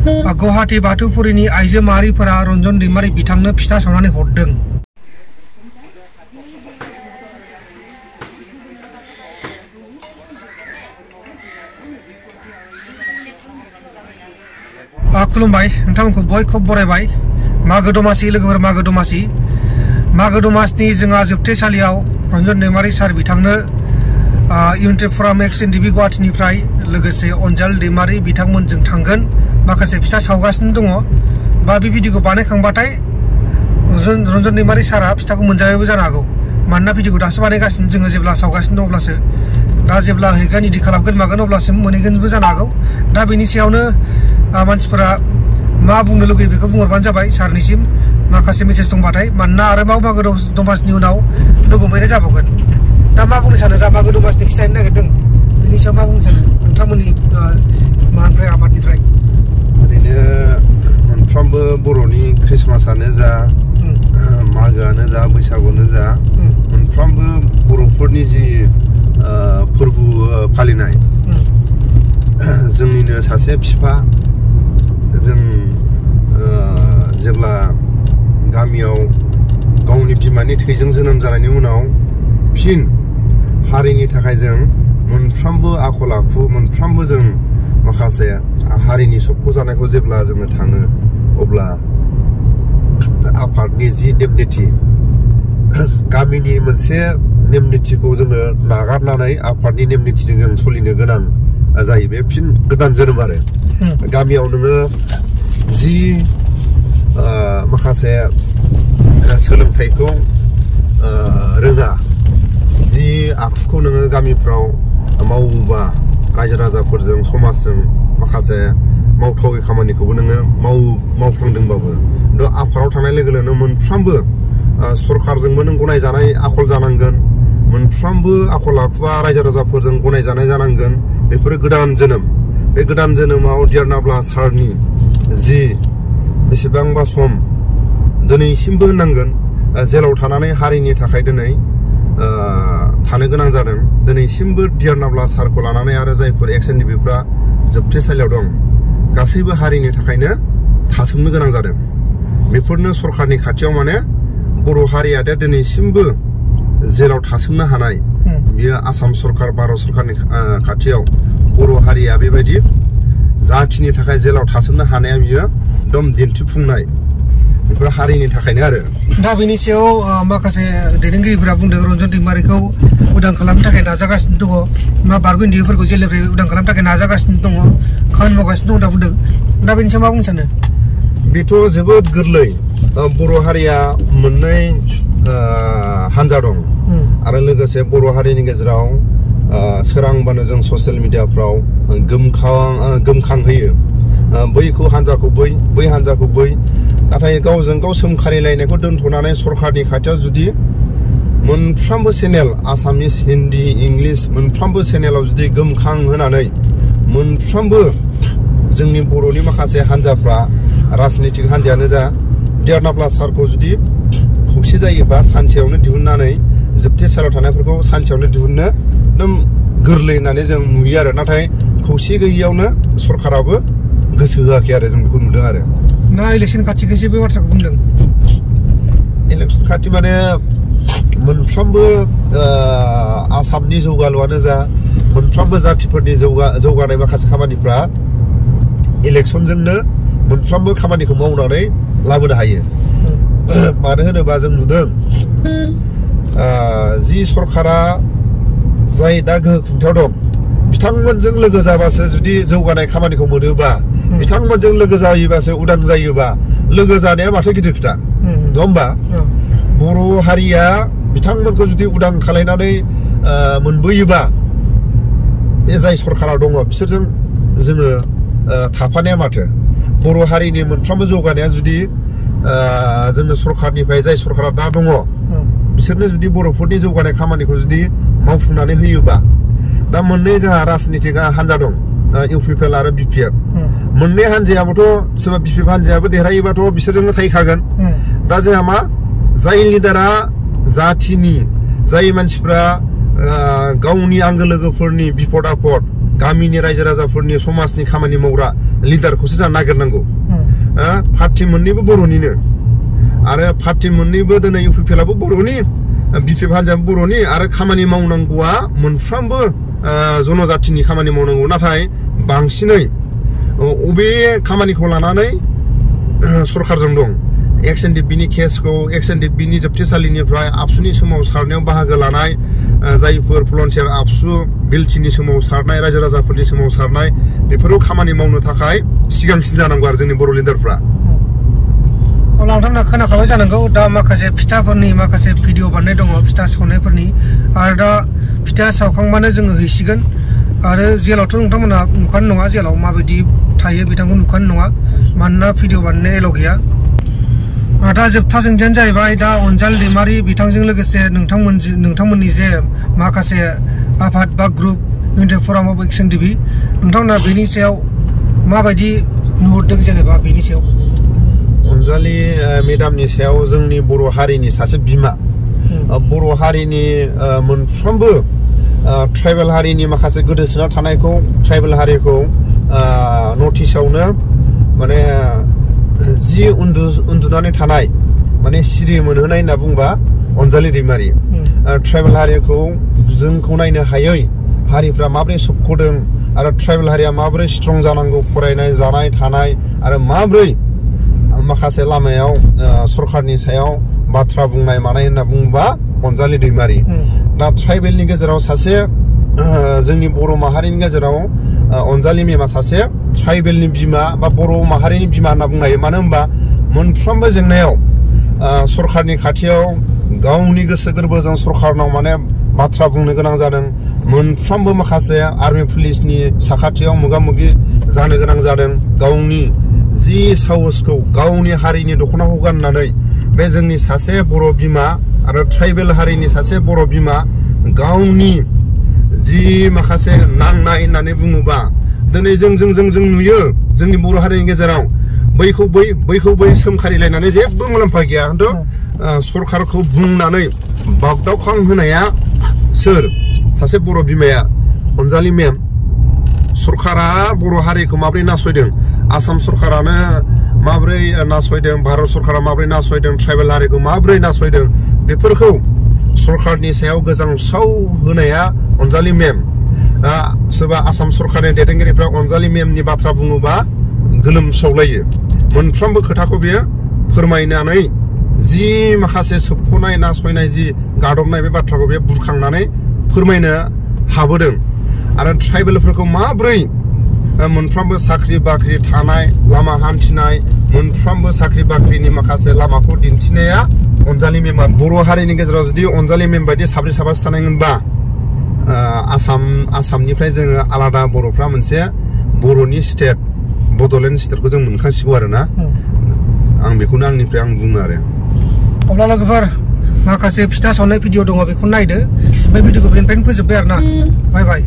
गुवाहाटी बाथौपुरिनि आइजो माहारिफोरा रन्जन दैमारि बिथांनो फिथा सावनानै हरदों। खुलुमबाय नोंथांमोनखौ बयखौबो बरायबाय। मागो दमासि लोगोफोर, मागो दमासिनि जोंहा जोबथेसालियाव रन्जन दैमारि सार बिथांनो इउनिटि फराम एक्स एनडिबि गुवाहाटीनिफ्राय लोगोसे अनजाल दैमारि बिथांमोनजों थांगोन। माखासे फिथा सावगासिनो दङ बा बे भिडिअखौ बानायखांबाथाय रन्जन दैमारि सारा फिथाखौ मोनजाबायबो जानो हागौ। मानोना भिडिअखौ दासो बानायगासिनो जोङो, जेब्ला सावगासिनो दं अब्लासो, दा जेब्ला हैगोन इडिट खालामगोन मागोन अब्लासो मोनहैगोनबो जानो हागौ। दा बेनि सायावनो मानसिफोरा मा बुंनो लुगैयो बेखौ बुंहरबानो जाबाय सारनिसिम माखासे मेसेज दंबाथाय। मानोना आरो मागो दमासिनि उनाव लोगो मोननाय जाबावगोन। दा मा बुंनो सानो, दा मागो दमासिनि फिथा हैनो नागिरदों, बेनि सायाव मा बुंनो सानो नोंथांमोननि मानिफ्राय आफादनिफ्राय? ओरैनो मोनफ्रोमबो बर'नि ख्रिस्टमासानो जा, मागोआनो जा, बैसागुआनो जा, मोनफ्रोमबो बर'फोरनि जि फोरबो फालिनाय, जोंनिनो सासे बिफा, जों जेब्ला गामियाव गावनि बिमानि थैजों जोनोम जानायनि उनाव फिन हारिनि थाखाय जों मोनफ्रोमबो आखल आखु, मोनफ्रोमबो जों माखासे हारिनि सबख'जानायखौ जेब्ला जोङो थाङो, अब्ला आफादनि जि नेम निथि, गामिनि मोनसे नेम निथिखौ जोङो नागारनानै आफादनि नेम निथिजों जों सोलिनो गोनां जायो। बे फिन गोदान जोनोम आरो गामियाव नोङो जि माखासे सोलोंथाइखौ रोङा, जि आखुखौ नोङो गामिफ्राव मावोबा रायजो राजाफोरजों, समाजजों माखासे मावथावै खामानिखौबो नोङो मावफ्लांदोंबाबो आफादाव थांनाय लोगो लोगोनो मोनफ्रोमबो सरखारजोंबो नों गनायजानाय आखल जानांगोन, मोनफ्रोमबो आखल आखुआ रायजो राजाफोरजों गनायजानाय जानांगोन। बेफोरो गोदान जोनोम। बे गोदान जोनोमाव दियारनाब्ला सारनि जि बेसेबांबा सम, दिनैसिमबो होननांगोन, जेलाव थानानै हारिनि थाखाय दिनै थानो गोनां जादों। दिनैसिमबो दियारनाब्ला सारखौ लानानै आरो जायफोर एक्स एनडिबिफ्रा जोबथेसालियाव दं, गासैबो हारिनि थाखायनो थासोमनो गोनां जादों। बेफोरनो सरखारनि खाथियाव माने बर' हारिया दा दिनैसिमबो जेलाव थासोमनो हानाय, बियो आसाम सरखार, भारत सरखारनि खाथियाव बर' हारिया बेबायदि जाथिनि थाखाय जेलाव थासोमनो हानाया बियो एकदम दिन्थिफुंनाय, बेफोर हारिनि थाखायनो आरो। दा बेनि सायाव माखासे दैदेनगिरिफोरा बुंदों रन्जन दैमारिखौ उदां खालामनो थाखाय नाजागासिनो दङ, मा बारग' एनडिबिफोरखौ जेलनिफ्राय उदां खालामनो थाखाय नाजागासिनो दङ, खामानि मावगासिनो दं होनना बुंदों। दा बेनि सायाव मा बुंनो सानो? बेथ' जोबोद गोरलै। बर' हारिया मोननै हान्जा दं आरो लोगोसे बर' हारिनि गेजेराव सोरांबानो जों ससियेल मिडियाफ्राव गोमखांहोयो, बैखौ हान्जाखौ बै हान्जाखौ बै। नाथाय गावजों गाव सोमखारिलायनायखौ दोनथ'नानै सरखारनि खाथियाव जुदि मोनफ्रोमबो चेनेल, आसामिस, हिन्दी, इंलिस, मोनफ्रोमबो चेनेलाव जुदि गोमखां होनानै मोनफ्रोमबो जोंनि बर'नि माखासे हान्जाफ्रा, राजनितिक हान्जायानो जा, दियारनाब्ला सारखौ जुदि खौसे जायोबा सानसेयावनो दिहुननानै जोबथेसालियाव थानायफोरखौ सानसेयावनो दिहुननो एकदम गोरलै होननानै जों नुयो आरो। नाथाय खौसे गैयियावनो सरखाराबो गोसो होआखै आरो, जों बेखौ नुदों आरो। ना इलेक्सन खाथिखायसो बे बाथ्राखौ बुंदों? इलेक्सन खाथि माने मोनफ्रोमबो आसामनि जौगालुआनो जा, मोनफ्रोमबो जाथिफोरनि जौगानाय माखासे खामानिफ्रा इलेक्सनजोंनो मोनफ्रोमबो खामानिखौ मावनानै लाबोनो हायो। मानो होनोबा जों नुदों जि सरखारा जाय दा गोहो खुंथायाव दं, बिथांमोनजों लोगो जाबासो जुदि जौगानाय खामानिखौ मोनोबा, बिथांमोनजों लोगो जायोबासो उदां जायोबा, लोगो जानाया माथो गिदिर खोथा नङा होमबा? बर' हारिया बिथांमोनखौ जुदि उदां खालायनानै मोनबोयोबा, बे जाय सरखारा दङ बिसोरजों जोङो थाफानाया माथो? बर' हारिनि मोनफ्रोमबो जौगानाया जुदि जोङो सरखारनिफ्राय, जाय सरखारा दा दङ बिसोरनो जुदि बर'फोरनि जौगानाय खामानिखौ जुदि मावफुंनानै होयोबा, दा मोननै जोंहा राजनितिक हान्जा दं, इउपिपिएल आरो बिपिएफ। मोननै हान्जायाबोथ' सोरबा बिपिएफ हान्जायाबो देरहायोबाथ' बिसोरजोंनो थाहैखागोन। दा जोंहा मा, जाय लिडारा जाथिनि, जाय मानसिफ्रा गावनि आंगो लोगोफोरनि बिपद आफद गामिनि रायजो राजाफोरनि समाजनि खामानि मावग्रा लिडारखौसो जों नागिरनांगौ पार्टी मोननैबो बर'निनो आरो पार्टी मोननैबो दिनै इउपिपिएलआबो बर'नि बिपिएफ हान्जायाबो बर'नि आरो खामानि मावनांगौआ मोनफ्रोमबो जनजातिनि खामानि मावनांगौ नाथाय बांसिनै अबे खामानिखौ लानानै सरकारजों दं एक्सएनडिपिनि केसखौ एक्सएनडिपिनि जोबथेसालिनिफ्राय आबसुनि सोमावसारनायाव बाहागो लानाय जायफोर भलन्टियार आबसु बिलटिनि सोमावसारनाय रायजो राजाफोरनि सोमावसारनाय बेफोराव खामानि मावनो थाखाय सिगांसिन जानांगौ आरो जोंनि बर' लिडारफ्रा अब्ला नोंथांमोना खोनाखाबाय जानांगौ दा माखासे फिथाफोरनि माखासे भिडिअ बानायनाय दङ फिथा सावनायफोरनि आरो दा फिथा सावखांबानो जोङो हैसिगोन आरो जेलावथ' नोंथांमोना नुखानो नङा जेलाव माबायदि थायो बिथांखौ नुखानो नङा मानोना भिडिअ बानायनाय एलाव गैया दा जोबथा सोंथियानो जाहैबाय दा अनजालि दैमारि बिथांजों लोगोसे नोंथांमोननि जे माखासे आफाद बा ग्रुप इउनिटेड फराम अफ एक्सएनडिपि नोंथांमोना बेनि सायाव माबायदि नुहुरदों जेनेबा बेनि सायाव अनजालि मेडामनि सायाव जोंनि बर' हारिनि सासे बिमा बर' हारिनि मोनफ्रोमबो ट्राइबेल हारिनि माखासे गोदोसोना थानायखौ ट्राइबेल हारिखौ नटिसआवनो माने जि उन्दुनानै थानाय माने सिरि मोनहोनाय होनना बुंबा अनजालि दैमारि ट्राइबेल हारिखौ जोंखौ नायनो हायै हारिफ्रा माबोरै सोबख'दों आरो ट्राइबेल हारिया माबोरै स्ट्रं जानांगौ फरायनाय जानाय थानाय आरो माबोरै माखासे लामायाव सरकारनि सायाव बाथ्रा बुंनाय मानाय होनना बुङोबा अनजालि दैमारि दा ट्राइबेलनि गेजेराव सासे जोंनि बर' माहारिनि गेजेराव अनजालि मेमा सासे ट्राइबेलनि बिमा बा बर' माहारिनि बिमा होनना बुंनो हायो मानो होनबा मोनफ्रोमबो जेंनायाव सरकारनि खाथियाव गावनि गोसो गोरबोजों सरकारनाव माने बाथ्रा बुंनो गोनां जादों मोनफ्रोमबो माखासे आर्मि पुलिसनि साखाथियाव मोगा मोगि जानो गोनां जादों गावनि जि साहसखौ गावनि हारिनि दख'नाखौ गाननानै बे जोंनि सासे बर' बिमा आरो ट्राइबेल हारिनि सासे बर' बिमा गावनि जि माखासे नांनाय होननानै बुङोबा दिनै जों नुयो जोंनि बर' हारिनि गेजेराव बैखौ बै सोमखारिलायनानै जेबो मुलाम्फा गैया खिन्थु सरकारखौ बुंनानै बागदावखां होनाया सोर सासे बर' बिमाया अनजालि मेम सरकारा बर' हारिखौ माबोरै नासयदों आसाम सरकारानो माबोरै नासयदों भारत सरकारा माबोरै नासयदों ट्राइबेल हारिखौ माबोरै नासयदों बेफोरखौ सरकारनि सायाव गोजांस्राव होनाया अनजालि मेम सोरबा आसाम सरकारनि दैदेनगिरिफ्रा अनजालि मेमनि बाथ्रा बुङोबा गोलोमस्रावलायो मोनफ्रोमबो खोथाखौ बियो फोरमायनानै जि माखासे सोबख'नाय नासयनाय जि गादबनाय बे बाथ्राखौ बे बुरखांनानै फोरमायनो हाबोदों आरो ट्राइबेलफोरखौ माबोरै मोनफ्रोमबो साख्रि बाख्रि थानाय लामा हान्थिनाय मोनफ्रोमबो साख्रि बाख्रिनि माखासे लामाखौ दिन्थिनाया अनजालि मेम बर' हारिनि गेजेराव जुदि अनजालि मेम बायदि साब्रै साबासो थानायमोनबा आसामनिफ्राय जोङो आलादा बर'फ्रा मोनसे बर'नि स्टेट बड'लेण्ड स्टेटखौ जों मोनखांसिगौ आरोना आं बेखौनो आंनिफ्राय आं बुङो आरो अब्ला लोगोफोर माखासे फिथा सावनाय भिडिअ दङ बेखौ नायदो बे भिडिअखौ बेनिफ्रायनो फोजोबबाय आरोना बाय बाय